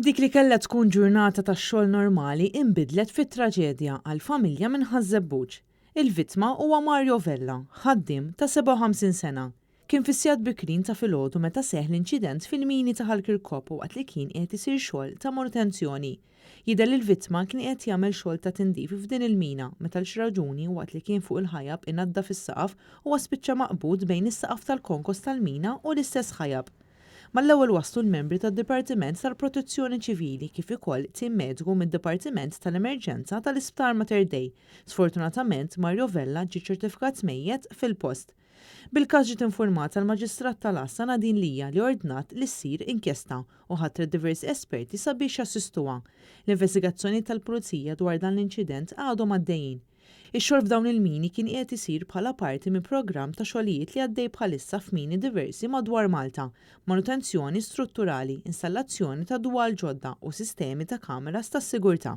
Dik li kellha tkun ġurnata ta' xogħol normali inbidlet fi traġedja għal familja minn Ħaż-Żebbuġ. Il-vittma huwa Mario Vella, ħaddiem ta' 57 sena. Kien fis-sigħat bikrin ta' filgħodu meta seħħ l-inċident fil-mini ta' Ħal Kirkop waqt li kien qiegħed isir xogħol ta' manutenzjoni. Jidher li l-vittma kien qiegħed jagħmel xogħol ta' tindif f'din il-mina meta għal xi raġuni waqt li kien fuq il-ħajab inaddaf is-saqaf huwa spiċċa maqbud bejn is-saqaf tal-konkos tal-mina u l-istess ħajab. Mal-ewwel waslu l-membri tad-Dipartiment tal-Protezzjoni Ċivili kif ukoll tim mediku mid-Dipartiment tal-Emerġenza tal-Isptar Mater Dei. Sfortunatament, Mario Vella ġie ċertifikat mejjet fil-post. Bil-każ ġiet infurmata l-Maġistrat tal-Għassa Nadine Lia li ordnat li ssir inkjesta u ħatret diversi esperti sabiex jassistuha. L-investigazzjonijiet tal-Pulizija dwar dan l-inċident għadhom għaddejjin. Ix-xogħol f'dawn il-mini kien qiegħed isir bħala parti minn programm ta' xogħlijiet li għaddej bħalissa f'mini diversi madwar Malta, manutenzjoni strutturali, installazzjoni ta' dwal ġodda u sistemi ta' kameras tas-sigurtà.